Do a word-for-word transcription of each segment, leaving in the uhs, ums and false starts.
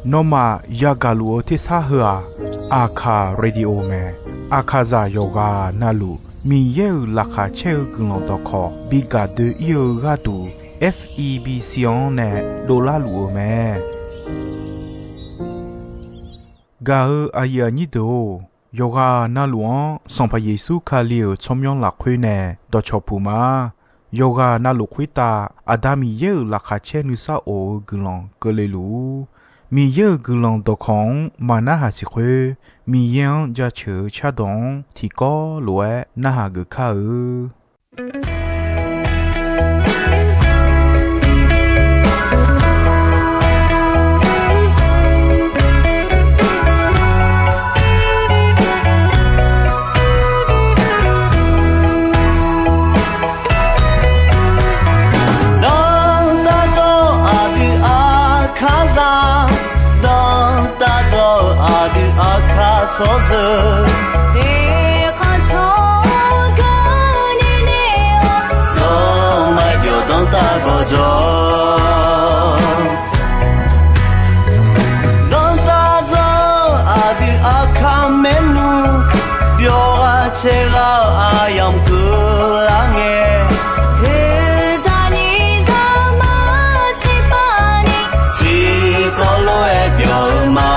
Nawmaf yagaq luf-eu tersar heu-aq, Aqkaq Radio mae. Aqkaqzaq yawqghaq navluf Miqyaer-euq laqkhaq caer-eu guiqlanq dawqkawq bi gaq doe-ir-eu gharduq, F E B C-anr nae dovlar luf-eu mae. Gaq-eu aqyuif aqnyir deuq-or, yawqghaq navluf-anr Sanqpaq Yeqsur Kali-euq tsawrmyanr lafkhoer nae dawqcawq puq ma. Yawqghaq navluf khoertav Aqda Miqyaer-euq laqkhaq caer nuisar of-eu guiqlanq keuvle luf-ur. Miqyaer-euq guiqlanq dawqkawq-anr maq narhaq siq khoer, Miqyaer-anr jaceuq-eu cardawq-anr tiqkawv lof-aer narhaq geuf kar-eu. Dawqtawvluf aqdui Aqkaqzaq, dawqtawvluf aqdui Aqkaq tsawrjeuq, eqkhanq tsawrganq ni nae-awr, zawr maqbyawq danrtav gawqjawq. Dawqtawvluf aqdui Aqkaq maernmr, byawq ghaq caer ghaq-eu aqyamq keuvlar ngae, oeqzaq nyiq zaqmar tiqpavni, tiqkawv lof-aer byawq-eu ma.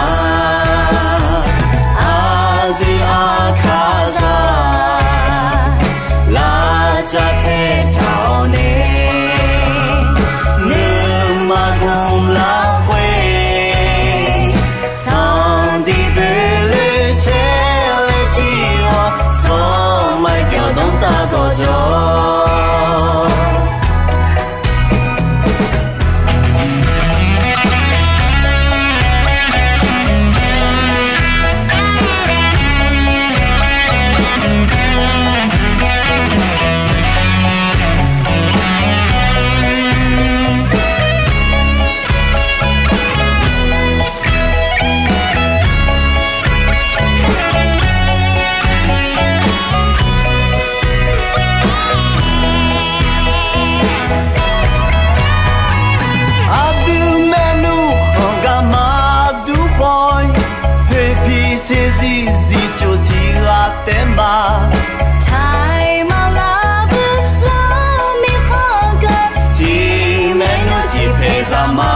Aqdui Aqkaqzaq, lavcav taetaq-awr nae, nuima gmq lafkhoer, tanqdiq boeqloe caer laer jir-awr, zawr maqbyawq danrtav gawqjawq. Aqdui maernmr khanq gar maqdur khawf-ir, poeqpiq saeqzir zifcof tiq ghaq taef ma. Taiq maqlar bui lar mirkhanq geu, tiq maernmr tiq paeq zaq ma.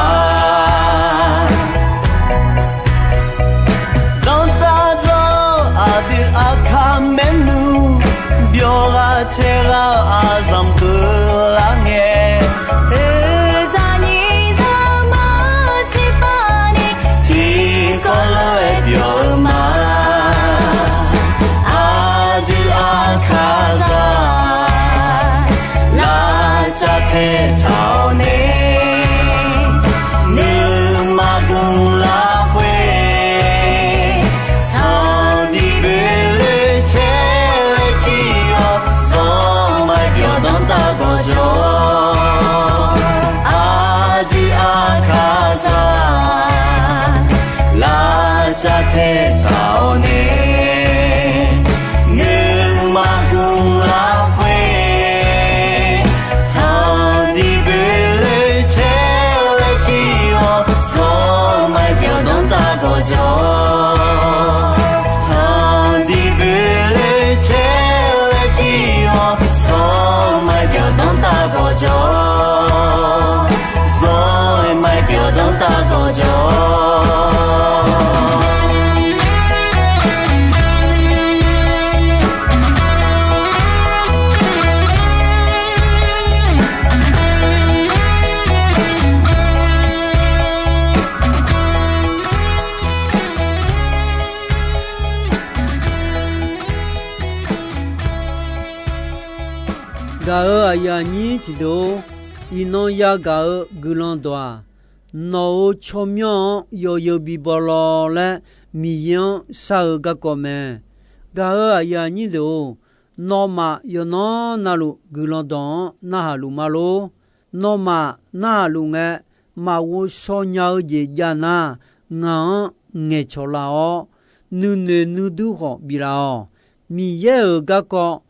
Dawqtawvluf aqdui Aqkaq maernmr, byawq ghaq caer ghaq-eu aqzanq keuvlar ngae, oeqzaq nyiq zaqmar tiqpavni, tiqkawv lof-aer byawq-eu ma. Aqdui Aqkaqzaq, lavcav taetaq-awr nae, nuima gmq lafkhoer, tanqdiq boeqloe caer laer jir-awr, zawr maqbyawq danrtav gawqjawq. Aqdui Aqkaqzaq, lavcav taetaq-awr nae, nuima gmq lafkhoer, tanqdiq boeqloe caer laer jir-awr, zawr maqbyawq danrtav gawqjawq. Tanqdiq boeqloe caer laer jir-awr, zawr maqbyawq danrtav gawqjawq. Zawr maqbyawq danrtav gawqjawq. Gaq-euq aqyuif aqnyir tiqdeuq-or, iqnan yagaq-eu guiqlanq dawq-aq, nawq-euq tsawrmyanr-anr yawzeu bibaw law laer Miqyaer-anr shar-eu garkawv mae. Gaq-euq aqyuif aqnyir deuq-or, nawmaf yawqnan navluf guiqlanq dawq-anr narhaq luf ma lor. Nawmaf narhaq luf ngae, maqghov shaw nya-eu jeq jav nar, ngaq-anr ngaeqcawq laf-awr, nuinoeq nuidur khawf biflaf-awq. Miqyaer-euq garkawv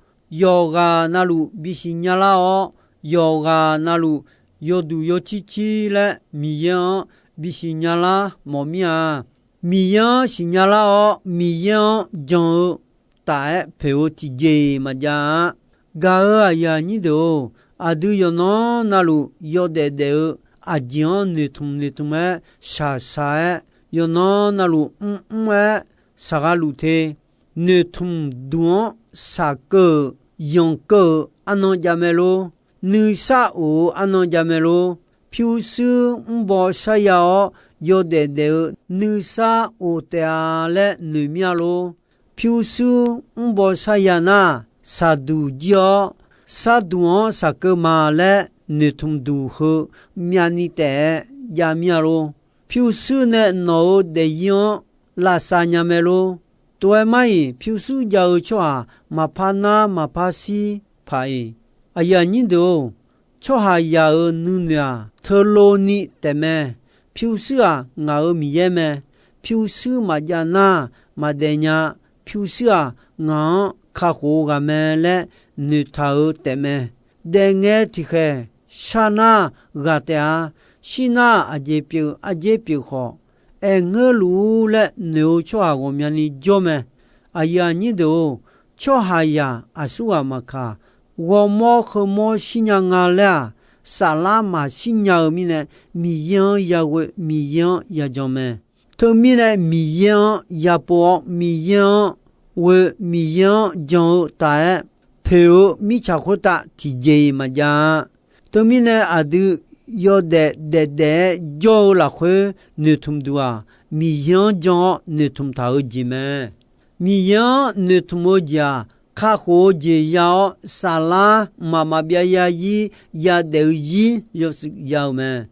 yawqghaq navluf bisiq nyalar-awr, yawqghaq navluf yawduq yawcir cir laer Miqyaer-anr bisiq nyalar mawf mir-a. Miqyaer-anr siqnya lar-awr, Miqyaer-anr jan-eu taf-aer poeq-eu tiqjeq-iq maqjav-a. Gaq-euq aqyuif aqnyir deuq-or, aqdui yawqnan navluf yawdaef daef-eu aqjeq-anr noeqtmq noeqtmq-aer shaqshaq-aer, yawqnan navluf mrmr-aer shaqgha luf te. Noeqtmq duq-anr shaqkeuv-euq, yanqkeuv-euq arnan jav mae lor. Nuisar of-eu arnan jav mae lor. Pyurshuir mrbaw sharya-awr yawdaef daef-eu nuisar of taef-a laer noeq mir-a lor. Pyurshuir mrbaw sharya nar, shaqduq jir-awr, sharduq-anr shaqkeuv ma laer noeqtmq duq heu myavni taef-aer jav mir-a lor. Pyurshuir nae nawq-euq daefzir-anr lavsav nya mae lor. Tov-aer mar-iq, pyurshuir jav-eu tsawrhaq maqpar nar maqpar shir paq-iq. Aqyuif aqnyir deuq-or, tsawrhaqzaq-euq nuinoeq-aq, teulovni taefmae. Pyurshuir-aq, ngaq-euq Miqyaer mae. Pyurshuir maqjav nar, maqdaef nya. Pyurshuir-aq, ngaq-anr kakhof-eu ghaq mae laer noeqtaq-eu taefmae. Daefngae tiqkhaeq, shar nar ghaq taef-a. Shir nar aqjeq pyeuf, ardzer pyeuf khawf, aerngeur luf-ur laer noeq-eu tsawrhaq ghawqmyani jawr mae. Aqyuif aqnyir deuq-or, tsawrhaqzaq aqsurghaq maqkaq, ghawrmawr heumawr shirnya nga laer-aq, saflar maqshir nya-eu mirnae, Miqyaer-anr yaghoe, Miqyaer-anr yajan mae. Teumirnae Miqyaer-anr yapov-awr, Miqyaer-anr ghoe, Miqyaer-anr jan-eu taf-aer poeq-eu mirtsaq khoertav tiqjeq-iq maqjav-a. Teumirnae aqdui yawdaef daefdaef-aer jawr-eu lafkhoer noeqtmq duq-aq, Miqyaer-anr jan-awr noeqtmq taq-eu jeq mae. Miqyaer-anr noeqtmq-eu jeq-aq, kakhof-eu jeq ya-awr, saflar mqmaq maqbyav zarzir yadaef-eu zir yawshuif ya-euq mae.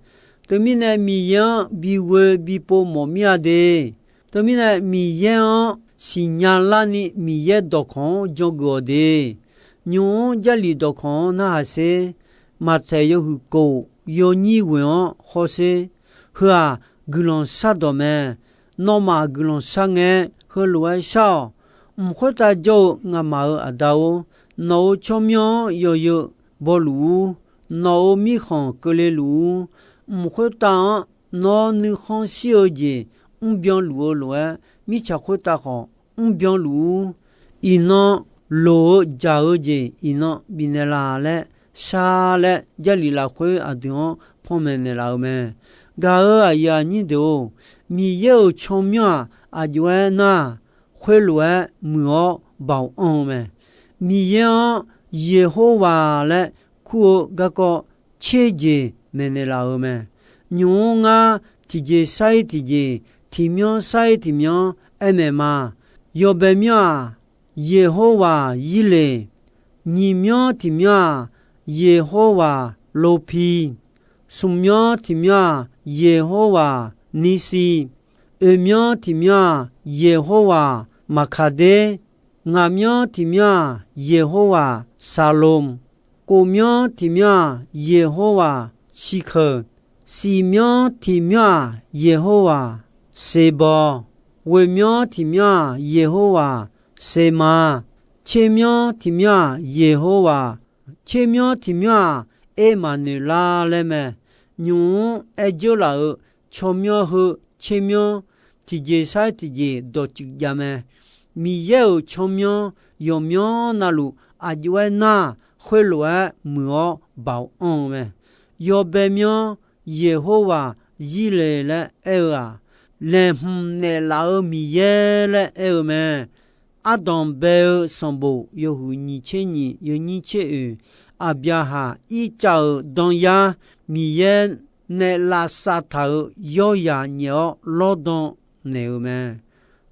Teumirnae Miqyaer-anr bighoe bipov mawf mir-a de. Teumirnae Miqyaer-anr siqnya larni Miqyaer dawqkawq-anr jangeuf-awq de. Nymq-mr Jarlif dawqkawq-anr narhaq sher. Maqtaeq yawhuiq kof yawnyir ghoeq-anr hawsher. Heu-aq, guiqlanq shardawq mae. Nawmaf guiqlanq shar ngae, heulof-aer shar-awq. Mq khoertav jawr-eu ngamaf-euq Aqda-or, nawq-euq tsawrmyanr-anr yawzeu bawluf-ur. Nawq-euq mirkhanq keuvle luf-ur. Mq khoertav-anr nawr nuikhanr shir-eu jeq mrbyan luf-eu lof-aer, mirtsaq khoertav khawf mrbyan luf-ur. Iqnan loq-eu jaq-eu jeq iqnan bifnaeq laf laer shar laer, Jarlif lafkhoer aqdui-anr panmaeq naeqlaf-eu mae. Gaq-euq aqyuif aqnyir deuq-or, Miqyaer-euq tsawrmyanr-aq, aqjox-aer nar, khoerlof-aer muiq-awr baoq anr-eu mae. Miqyaer-anr Yeqhowa laer kur-eu garkawv tserjeq maeqnaeq laf-euq mae. Nymq-mr ngar tiqjeq sar-ir tiqjeq, tiqmyanr sar-ir tiqmyanr aer maeq ma. Yawbae myanr-aq, Yeqhowa Yirleq. Nyiq myanr tiqmyanr-aq, Yeqhowa Lopi. Smq myanr tiqmyanr-aq, Yeqhowa Nisi. Oeq myanr tiqmyanr-aq, Yeqhowa Maqkaqder. Ngaq myanr tiqmyanr-aq, Yeqhowa Saqlom. Kof myanr tiqmyanr-aq, Yeqhowa Siqkeuq. Siq myanr tiqmyanr-aq, Yeqhowa Seqbawq. Ghoeq myanr tiqmyanr-aq, Yeqhowa Seqma. Tser myanr tiqmyanr-aq, Yeqhowa, tser myanr tiqmyanr-aq, Ermaqnoeqlar laer mae. Nymq-mr aer dzeur laf-euq tsawrmyanr heu tser myanr tiqjeq sar-ir tiqjeq dawqtsuif jav mae. Miqyaer-euq tsawrmyanr yawqmyanr navluf aqjox-aer nar, khoerlof-aer muiq-awr baoq anr-eu mae. Yawbae myanr Yeqhowa Yirleq laer aer-eu-aq, laeqhmq naeqlaf-eu Miqyaer laer aer-eu mae. Ardanq bae-eu sanqbof yawhuiq nyiq tser nyiq yawnyir tser oeq, Aqbyaqhaq Irtsav-euq danyar Miqyaer nae lavsav taq-euq yawryaq nyaef-awr lawrdan naeq-euq mae.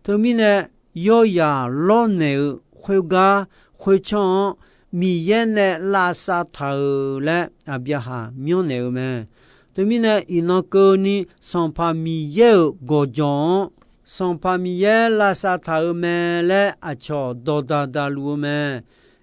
Teumirnae, yawryaq lawrnaeq-eu khoergar khoertsanr-anr Miqyaer nae lavsav taq-euq laer Aqbyaqhaq myanrnaeq-eu mae. Teumirnae, iqnan keuvni Sanqpaq Miqyaer-euq gawqjawq-anr Sanqpaq Miqyaer lavsav taq-euq mae laer aqcawq dawqdaq daqluf-eu mae.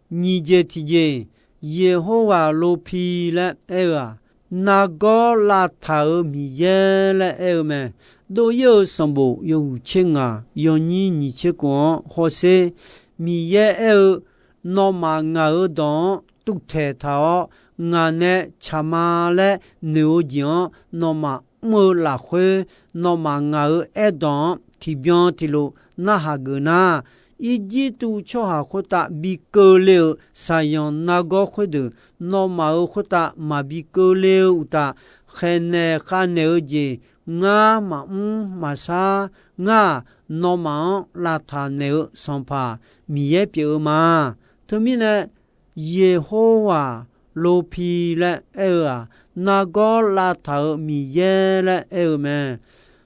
Nyiq jeq tiqjeq, Yeqhowa Lopi laer aer-eu-aq, nargawr lavtaq-euq Miqyaer laer aer-eu mae. Dov-ir-eu sanqbof yawhuiq tser ngaq yawnyir nyiq tser kof-anr hawsher. Miqyaer aer-eu, nawmaf ngaq-euq dawq-anr tuvtaeq taq-awr, ngaq nae tsaq ma laer noeq-eu jeq-anr nawmaf mr-eu lafkhoer, nawmaf ngaq-euq aerdawq-anr tiqbyan tiqlof narhaq geuf nar, Irjirtuv tsawrhaq khoertav bi keuvle-euq saqyanq nargawr khoerdeuq, nawmaf-euq khoertav maqbi keuvle-eu uqtaf, khaeqnaeq khavnaeq-eu jeq ngar maqmr maqshar. Ngar-aq, nawmaf-anr lavtaq naeq-eu Sanqpaq Miqyaer pyeuf-eu ma. Teumirnae, Yeqhowa Lopi laer aer-eu-aq, nargawr lavtaq-euq Miqyaer laer aer-eu mae.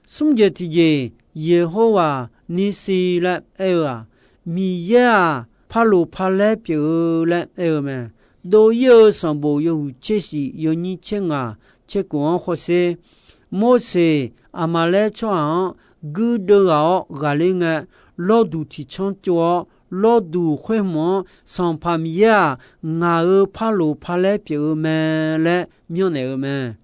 Smr jeq tiqjeq, Yeqhowa Nisi laer aer-eu-aq, Miqyaer-aq, parloq parlaer pyeuf-eu laer aer-eu mae. Dov-ir-eu sanqbof yawhuiq tser shif yawnyir tser ngaq tser kof-anr hawsher, Morseq Aqmaqlaer tsawrhaq-anr guirdeuv ghaq-awr ghaqler ngae, lawrduq tiqcanr tsov-awr, lawrduq khoer hmq-anr Sanqpaq Miqyaer-aq, ngaq-euq parloq parlaer pyeuf-eu mae laer myanrnaeq-eu mae.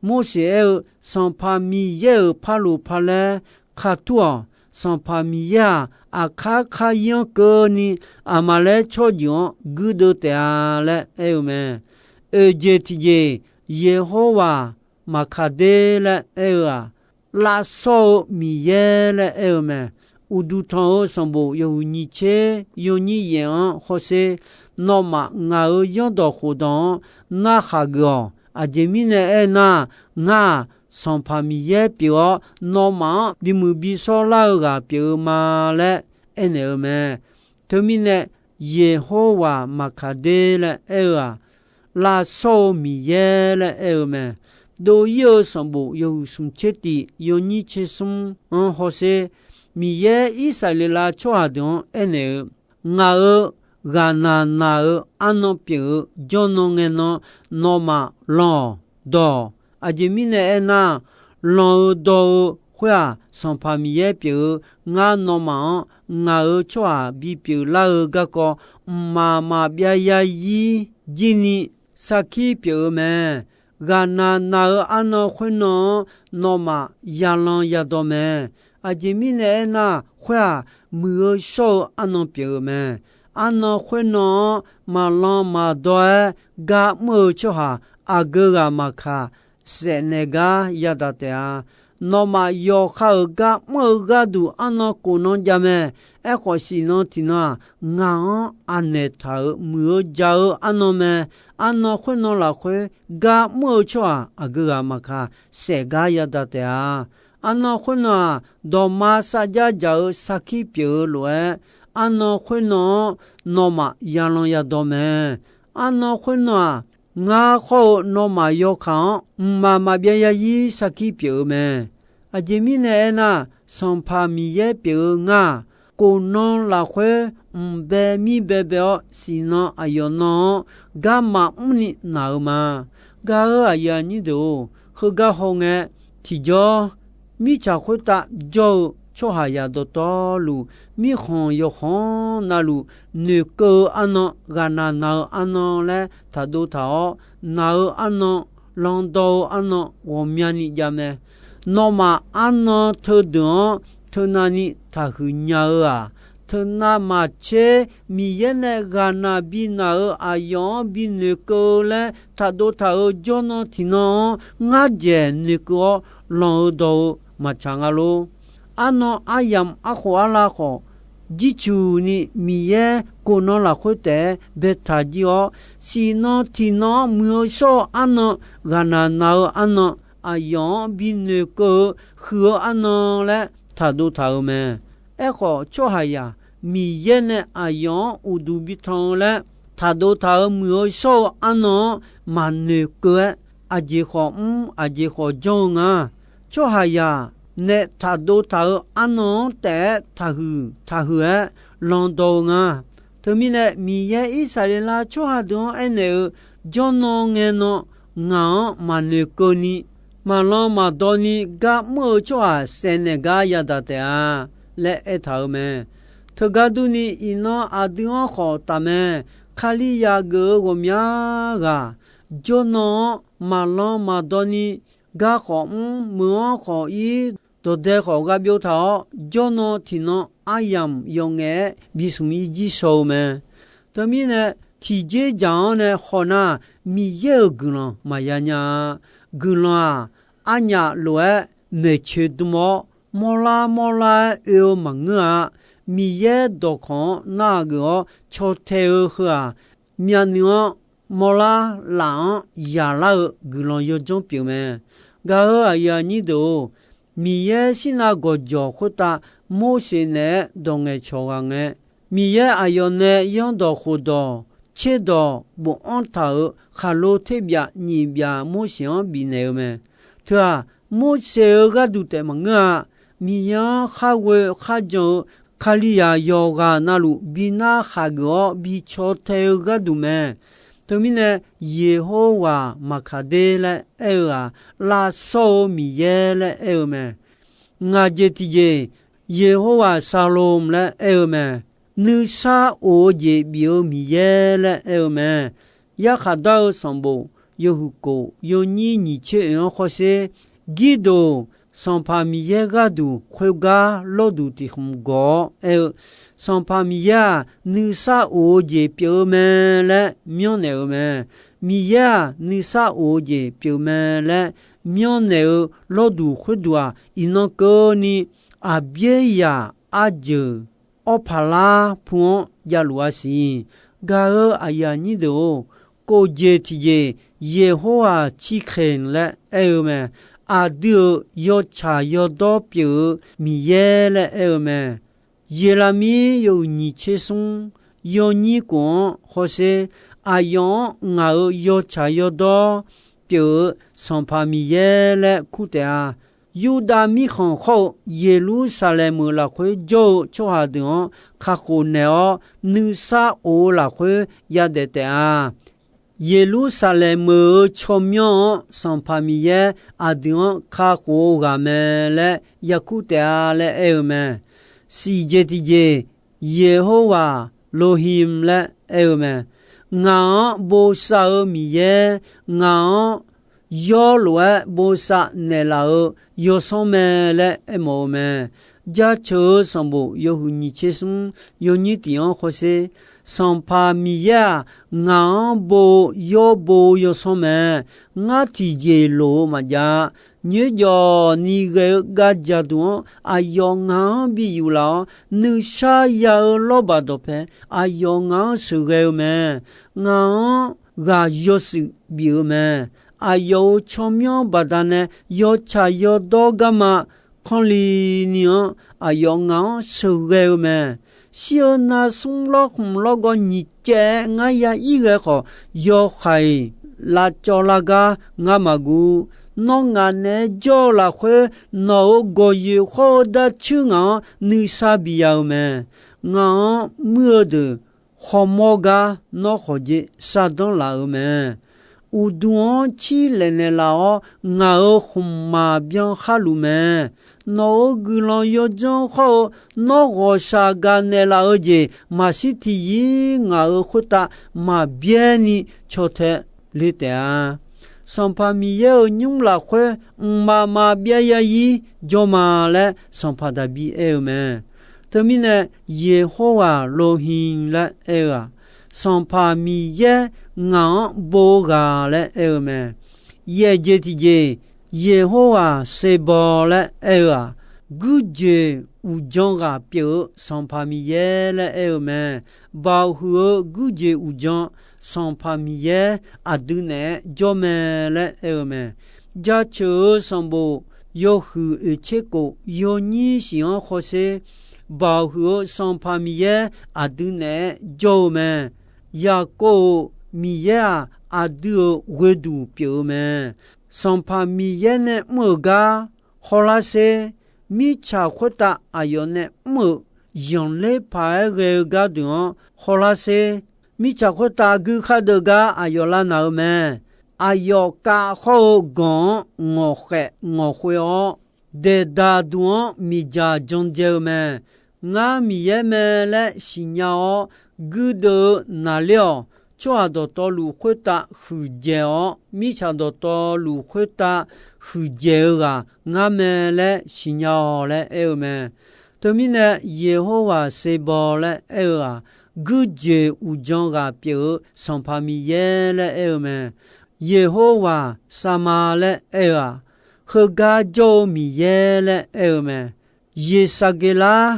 Morseq aer-eu, Sanqpaq Miqyaer-euq parloq parlaer katur-awq. Sanqpaq Miqyaer-aq, aqkar kar-ir-anr keuvni Aqmaqlaer tsawrjeuq-anr guirdeuv taef-a laer aer-eu mae. Oeq jeq tiqjeq, Yeqhowa Maqkaqder laer aer-eu-aq, lavshawr-eu Miqyaer laer aer-eu mae. Uqduq tanq-euq sanqbof yawhuiq nyiq tser yawnyir yaef-anr hawsher, nawmaf ngaq-euq zanrdawq khofdawq-anr narhaq geuf-awq. Aqjeq mirnae aernar, ngar-aq, Sanqpaq Miqyaer pyeuf-awr, nawmaf-anr bimuiq bishawr lar-eu ghaq pyeuf-eu ma laer aernaeq-eu mae. Teumirnae, Yeqhowa Maqkaqder laer aer-eu-aq, lavshawr-eu Miqyaer laer aer-eu mae. Dov-ir-eu sanqbof yawhuiq smq tser tiq yawnyir tser smr-anr hawsher, Miqyaer Irsaqleqlav tsawrhaq deuq-anr aernaeq-eu, ngaq-euq ghaqnaq naq-euq arnan pyeuf-eu jawrnan ngaenan, nawmaf lanq-awq, dawq-awq. Aqjeq mirnae aernar, lanq-eu dawq-eu khoer-aq, Sanqpaq Miqyaer pyeuf-eu ngar nawmaf-anr ngaq-euq tsawrhaq bipyeuf lar-eu garkawv mqmaq maqbyav yarzir jirni sarkir pyeuf-eu mae. Ghaqnaq naq-eu arnan khoernan-anr nawmaf yalanq yadawq mae. Aqjeq mirnae aernar, khoer-aq, muiq-eu shawr-eu arnan pyeuf-eu mae. Arnan khoernan-anr maqlanq maqdawr-aer gar mr-eu tsawrhaq aqgeu ghaq maqkaq, saef naeq gar yadaq taef-a. Nawmaf yawqha-euq gar mr-eu gharduq arnan kof nan jav mae. Aerkhawf, siqnan tiqnan-aq, ngaq-anr anaeq taq-euq muiq-eu ja-eu arnan mae. Arnan khoernan lafkhoer gar mr-eu tsawrhaq aqgeu ghaq maqkaq, saef gar yadaq taef-a. Arnan khoernan-aq, dawqma sarjax jaq-eu sarkir pyeuf-eu lof-aer, arnan khoernan-anr nawmaf yalanq yadawq mae. Arnan khoernan-aq, ngar khawr-eu nawmaf yawkaq-anr mqmaq maqbyav yarzir sarkir pyeuf-eu mae. Aqjeq mirnae aernar, Sanqpaq Miqyaer pyeuf-eu ngar-aq, kof nan lafkhoer mq bae mir baebae-awr, siqnan aqyawf nan-anr garma mrni naq-eu ma. Gaq-eu aqyuif aqnyir deuq-or, heugar hawngae, tiqjawr, mirtsaq khoertav jawr-eu tsawrhaqzaq dawqtawvluf, mirkhanq yawkhanq navluf, noeqkeuv-eu arnan, ghaqnaq naq-eu arnan laer taqdov taq-awr, naq-eu arnan, landawr-eu arnan ghawqmyani jav mae. Nawmaf arnan teudeuq-anr teunav ni taqhuiq nya-eu-aq, teunav maqtser Miqyaer nae ghaqnaq binaq-euq aqyawf-anr binoeqkeuv-eu laer taqdov taq-euq jawrnan tiqnan-anr ngar dzaeq noeqkeuv-awr, lanq-eu dawq-eu maqtsaq nga lor. Arnan aryamq arkhof arlav khawf, jircuq ni Miqyaer kof nan lafkhoer taef-aer baetaq jir-awr, siqnan tiqnan-anr muiq-eu shawr-eu arnan, ghaqnaq naq-eu arnan, aqyawf-anr binoeqkeuv-eu huiq-eu arnan laer taqdov taq-euq mae. Aerkhawf, tsawrhaqzaq Miqyaer nae aqyawf-anr uqduq bitan-eu laer taqdov taq-euq muiq-eu shawr-eu arnan-anr maqnoeqkeuv-aer, aqjeq khawf mr, aqjeq khawf janr-eu nga. Tsawrhaqzaq nae taqdov taq-euq arnan-anr taef-aer taqhuiq taqhuiq-aer landawr-eu nga. Teumirnae, Miqyaer Irsaqleqlav tsawrhaq deuq-anr aernaeq-eu, jawrnan ngae nan ngaq-anr maqnoeqkeuv ni, maqlanq maqdawni gar mr-eu tsawrhaq saef naeq gar yadaq taef-a laer aertaq-euq mae. Teugar durni, iqnan aqdui-anr khawf taf mae. Kalizaq geuf-eu ghawqmya ghaq, jawrnan-anr maqlanq maqdawni, gar khawf mr, meuq-anr khawf ir, dawqdae khawf gha byov taq-awr, jawrnan tiqnan aryamq yawf ngaef-aer bismq ir jir shaw-eu mae. Teumirnae, Tiqjeq dzaq-anr nae haw nar, Miqyaer-euq guiqlanq maqya nya-a. Guiqlanq-aq, arnyaf lof-aer maeqcoeq dm-awr, mawrlar mawrlar-aer oe-eu maqngeur-a. Miqyaer dawqkawq-anr nar-aq geuf-awr caw tae-eu heu-aq, myavnuiv-anr mawrlar laf-anr yaqlar-eu guiqlanq yawdzanr pyeuf mae. Gaq-eu aqyuif aqnyir deuq-or, Miqyaer shirnav gawqjawq khoertav Morseq naeq-aer dawq ngaeqcawq ghaq ngae, Miqyaer aqyawf nae yanrdawq khofdawq tserdawq bofanr taq-euq khaqlo terbyaf nyiq byaf Morseq-anr bifnaeq-eu mae. Teu-aq, Morseq-euq gharduq taef maqngeur-a. Miqyaer-anr kharghoe kharjan-eu Kalizaq yawqghaq navluf bi narhaq geuf-awr bi caw tae-eu gharduq mae. Teumirnae, Yeqhowa maqkaq der laer aer-eu-aq, lavshawr-eu Miqyaer laer aer-eu mae. Ngaq jeq tiqjeq, Yeqhowa Shalom laer aer-eu mae. Nuisar of-eu jeq bif-eu Miqyaer laer aer-eu mae. Yarkhaq dar-eu sanqbof yawhuiq kof yawnyir nyiq tser oeq-anr hawsher. Girdof, Sanqpaq Miqyaer gharduq khoergar lawrduq tiq khmq gawq-awr aer-eu, Sanqpaq Miqyaer-aq, nuisar of-eu jeq pyeuf-eu mae laer myanrnaeq-eu mae. Miqyaer-aq, nuisar of-eu jeq pyeuf mae laer myanrnaeq-eu lawrduq khoerduq-aq, iqnan keuvni aqbyaer yaq arjeuq awr paqlar pu-anr javluf-a siq. Gaq-eu aqyuif aqnyir deuq-or, kof jeq tiqjeq, Yeqhowa ciqkhaeq laer aer-eu mae. Aqdui-euq yawtsaq yawdawr pyeuf-eu Miqyaer laer aer-eu mae. Yeqlaqmir yawhuiq nyiq tser smr yawnyir kof-anr hawsher. Aqyawf-anr ngaq-euq yawtsaq yawdawr pyeuf-eu Sanqpaq Miqyaer laer kur taef-a. Yurdav mirkhanq khawr-eu Yeqlursaqlaeq meuq lafkhoer jawr-eu tsawrhaq deuq-anr kakhof naeq-awr, nuisar of-eu lafkhoer yadaef taef-a. Yeqlursaqlaeq meuq-euq tsawrmyanr-anr Sanqpaq Miqyaer aqdui-anr kakhof-eu ghaq mae laer yakur taef-a laer aer-eu mae. Siq jeq tiqjeq, Yeqhowa Loqhim laer aer-eu mae. Ngaq-anr bosav-eu Miqyaer, ngaq-anr yawr lof-aer bosav naeqlaf-eu yawsanr mae laer aermawf-eu mae. Jaceuq-eu sanqbof yawhuiq nyiq tser smr yawnyir tiq-anr hawsher. Sanqpaq Miqyaer-aq, ngaq-anr bo-eu yawr bo-eu yawsanr mae. Ngar tiqjeq loq-eu maqjav. Nyoerjawf ni ghae-eu gavjaq duq-anr aqyawf ngaq-anr bi yuflaf-awr, nuisar ya-eu lawrbaq dawqpae aqyawf ngaq-anr sheuqghae-eu mae. Ngaq-anr ghaq yawshuif bif-eu mae. Aqyawf-euq tsawrmyanr baqdanae yawtsaq yawdawr garma kanrli ni-anr aqyawf ngaq-anr sheuqghae-eu mae. Shir-eu narsmr lawrkhmq lawrgawv nyiq caev-aer ngar ya ir ghae khawf, yawhaiq lavcawv lar gar ngar maqguv. Nawr ngaq naeq-aer jawr-eu lafkhoer, nawq-euq gawqyoeq khawr-eu darcuir ngaq-anr nuisar bi ya-eu mae. Ngaq-anr muir-eu deuq khawmawr gar nawr khawqjeq shardanr laf-euq mae. Uqduq-anr cir laef naeqlaf-awr, ngaq-euq khmqmaq byan khar luf mae. Nawq-euq guiqlanq yawdzanr khawr-eu nawr ghawqshaq gaq naeqlaf-eu jeq maqshir tiqyir ngaq-euq khoertav maqbyaer ni caw tae le taef-a. Sanqpaq Miqyaer-euq nymr lafkhoer mqmaq maqbyav ya ir jawr ma laer Sanqpaq Daqbir aer-eu mae. Teumirnae, Yeqhawr ghaq Loqhiq laer aer-eu-aq, Sanqpaq Miqyaer ngaq-anr bo-eu ghaq laer aer-eu mae. Yaeq jeq tiqjeq, Yeqhawr ghaq Seqbaw laer aer-eu-aq, guirjoeq uqdzan ghaq pyeuf-eu Sanqpaq Miqyaer laer aer-eu mae. Baoq huiq-eu guirjoeq uqdzan Sanqpaq Miqyaer aqdui naeq-aer jawr mae laer aer-eu mae. Jaceuq-eu sanqbof yawhuiq oeq tser kof yawnyir shif-anr khawrsher, baoq huiq-eu Sanqpaq Miqyaer aqdui naeq-aer jawr-eu mae. Yaqkov-euq Miqyaer-aq, aqdui-euq ghoeduq pyeuf-eu mae. Sanqpaq Miqyaer nae mr-euq gar hawlar sher. Mirtsaq khoertav aqyawf nae mr-euq zanqler paq-aer ghae-eu gardeuq-anr hawlar sher. Mirtsaq khoertav gui khar deuv gar aqyawf lavnaq-eu mae. Aqyawf kav khawr-eu ganq-anr ngawqkhaef ngawqkhoe-awr, daeqdaq duq-anr miqdzaq jan dzae-eu mae. Ngar Miqyaer mae laer siqnya-awr guirdeuv-eu naqler-awq. Tsawrhaq dawqtawvluf khoertav huiqdzaeq-awr, mirtsaq dawqtawvluf khoertav huiqdzaeq-eu ghaq ngar mae laer siqnya-awq laer aer-eu mae. Teumirnae, Yeqhawr ghaq Seqbaw laer aer-eu-aq, guirjoeq uqdzan ghaq pyeuf-eu Sanqpaq Miqyaer laer aer-eu mae. Yeqhawrwaq Saqma laer aer-eu-aq, heugar jawr-eu Miqyaer laer aer-eu mae. Yeqsaqgeqlar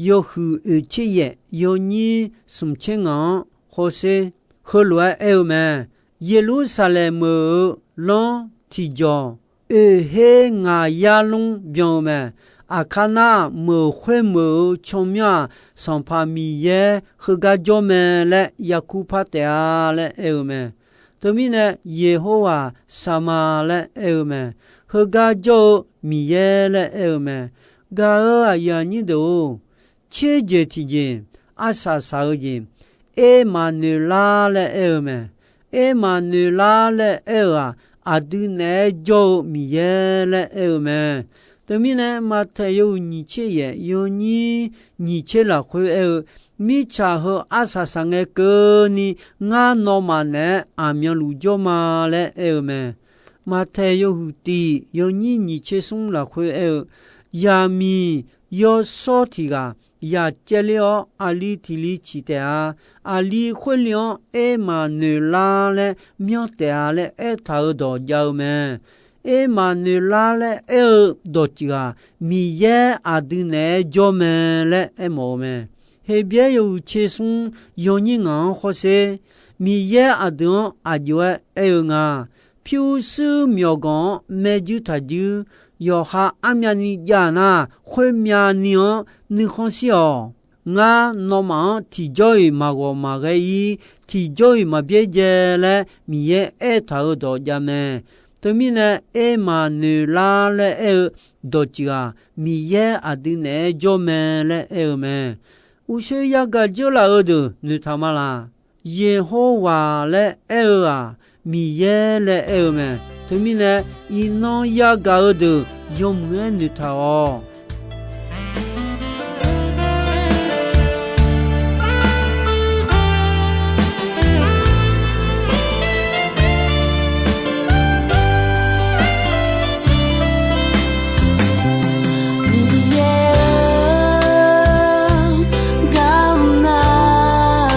yawhuiq oeq tser yaef yawnyir smq tser ngaq-anr hawsher, heulof-aer aer-eu mae. Yeqlursaqlaeq meuq-eu lanr tiqjawq oeq her ngaq yar lmr byan-eu mae. Aqkar nar, meuq khoermeuq-eu tsawrmyanr-aq, Sanqpaq Miqyaer heugar jawr mae laer yarkur par taef-a laer aer-eu mae. Teumirnae, Yeqhawrwaq Saqma laer aer-eu mae. Heugar jawr-eu Miqyaer laer aer-eu mae. Gaq-euq aqyuif aqnyir deuq-or, tser jeq tiqjeq, arsaq saq-eu jeq, Ermaqnoeqlar laer aer-eu mae. Ermaqnoeqlar laer aer-eu-aq, aqdui naeq-aer jawr-eu Miqyaer laer aer-eu mae. Teumirnae, Maqtaeq yawhuiq nyiq tser yaef yawnyir nyiq tser lafkhoer aer-eu, mirtsaq heu arsaq saq ngae keuvni ngar nawmaf naeq-aer aqmyanluf jawr ma laer aer-eu mae. Maqtaeq yawhuiq tiq yawnyir nyiq tser smr lafkhoer aer-eu, yaqmiq yawshawr tiq ghaq yaqcaev ler-awr, aqli tiq li ciq taef-a. Aqli khoer li-anr Ermaqnoeqlar laer myanr taef-a laer aertaq-euq dawq jav-eu mae. Ermaqnoeqlar laer aer-eu dawqtsuif-aq, Miqyaer aqdui naeq-aer jawr mae laer aermawf-eu mae. Heqbyaer yawhuiq tser smr yawnyir ngaq-anr hawsher, Miqyaer aqdui-anr aqjox-aer aer-eu nga. Pyurshuir myawqganq-anr maerjuir taqjuir, yawqha armyavni jav nar, khoermyavni-anr nuikhanr shir-awq. Ngar nawmaf-anr tiqjawr-iq maqghawq maqghae-ir, tiqjawr-iq maqbyaerdzae laer Miqyaer aertaq-euq dawq jav mae. Teumirnae, Ermaqnoeqlar laer aer-eu dawqtsuif-aq, Miqyaer aqdui naeq-aer jawr mae laer aer-eu mae. Uqshoe yagaq dzeurlaf-eu deuq noeqtaq ma laq. Yeqhawrwaq laer aer-eu-aq, Miqyaer laer aer-eu mae. Teumirnae, iqnan yagaq-eu deuq yawmuiq-aer noeqtaq-awq. Miqyaer-eu, garmr nar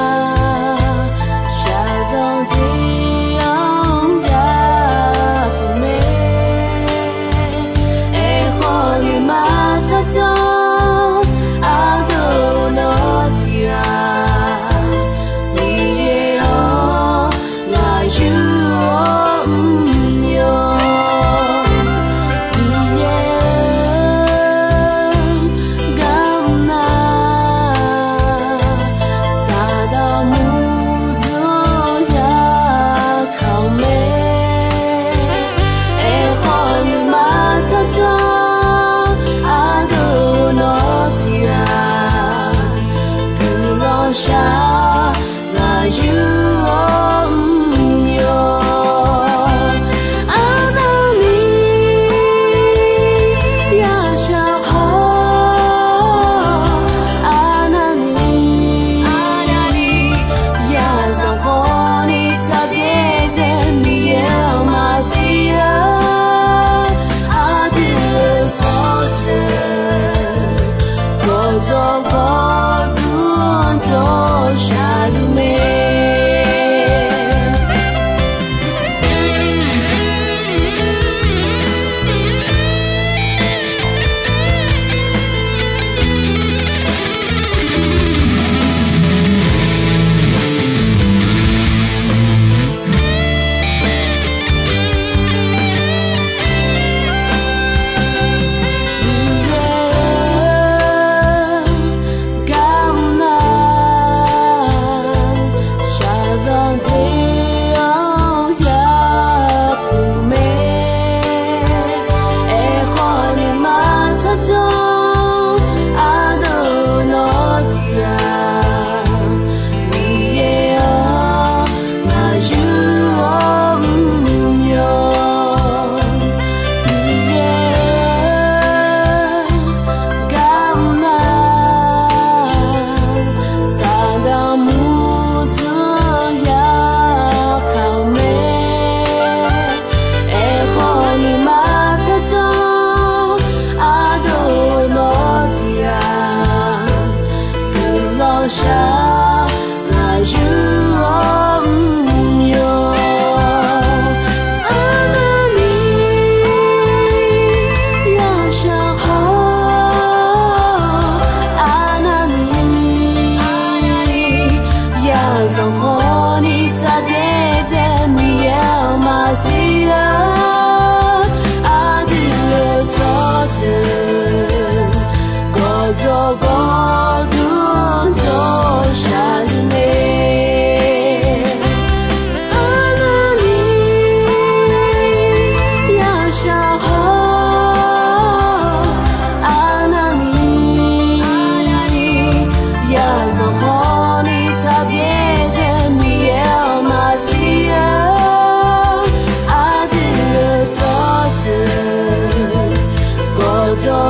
shaqzanq jeq-anr yapuq mae. Aerkhawf nuima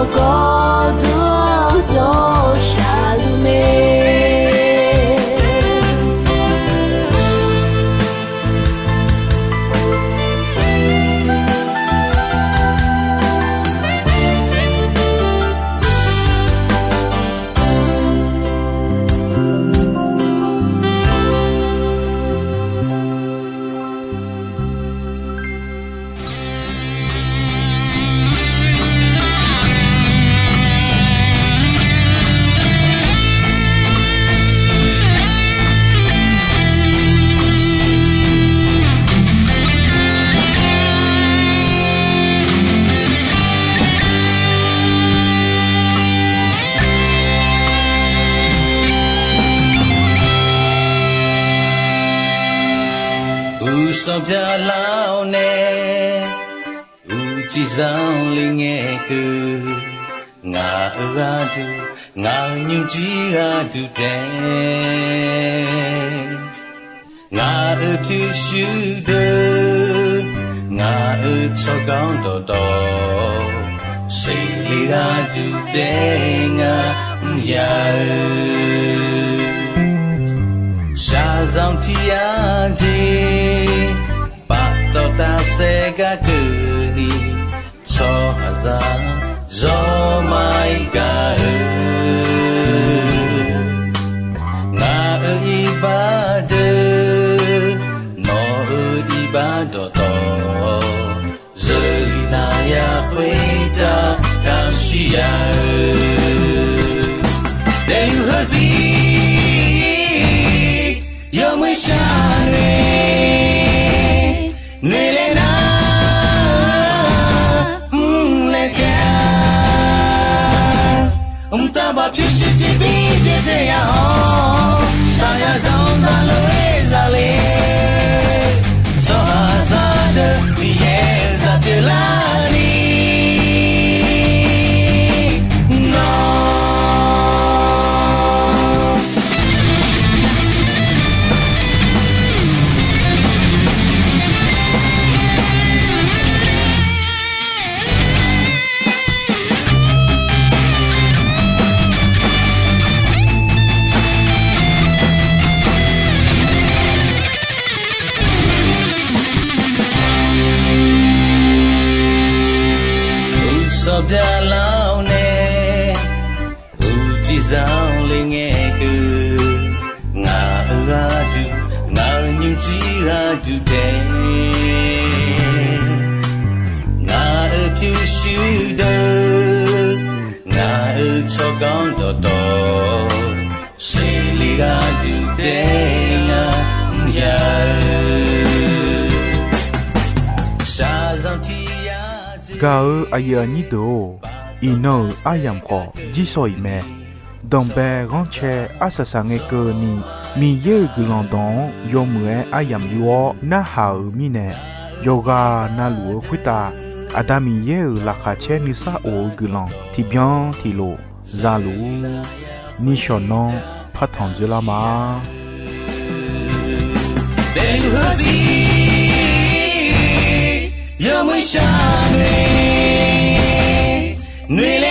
Gawrduq-anr jawr shaqluf mae. Uqsanq byaqlar-awr nae, uqcif zanqler ngae keuv, ngaq-euq gharduq, ngaq-euq nymrjir gharduq taef, ngaq-euq pyurshuir deuq, ngaq-euq tsawrganr dawqtawv, seqle gharduq taef ngar mr ya-eu. Shaqzanq tiq yar jeq, paftawf tafsaef gar keuvni, tsawrhaqzaq zawr ma-ir gar-eu, ngaq-euq iqbax deuq, nawq-euq iqbax dawqtawv, zeurlif navya khoertav kamq shir ya-eu. Daefluf heuzir yawmuiq shar nae, noeqlaer nar mrlaer taef-a. Mqtav baq pyurshuir tiqbir byaerdzae ya-awr, shaqzanq zaqlof-aer zaqle, tsawrhaqzaq deuq Miqyaer zaq pyeuflarni, nawr Uqsanq byaqlar-awr nae, uqcif zanqler ngae keuv, ngaq-euq gharduq, ngaq-euq nymrjir gharduq taef, ngaq-euq pyurshuir deuq, ngaq-euq tsawrganr dawqtawv, seqle gharduq taef ngar mr ya-eu. Shaqzanq tiq yar jeq. Gaq-eu aqyuif aqnyir deuq-or, iqnan-euq aryamq khawf jirsawq iq mae. Danqbae ghanrcae arsaq saq ngae keuvni, Miqyaer-euq guiqlanq dawq-anr yawmuiq-aer aryamq yur-awr narhaq-euq mirnae, yawqghaq navluf-eu khoertav Aqda Miqyaer-euq laqkhaq caer nuisar of-eu guiqlanq tiqbyan tiqlof za luf-ur. Nishawq nanr partanq dzoerlar ma. Daefluf heuzir yawmuiq shar nae, noeq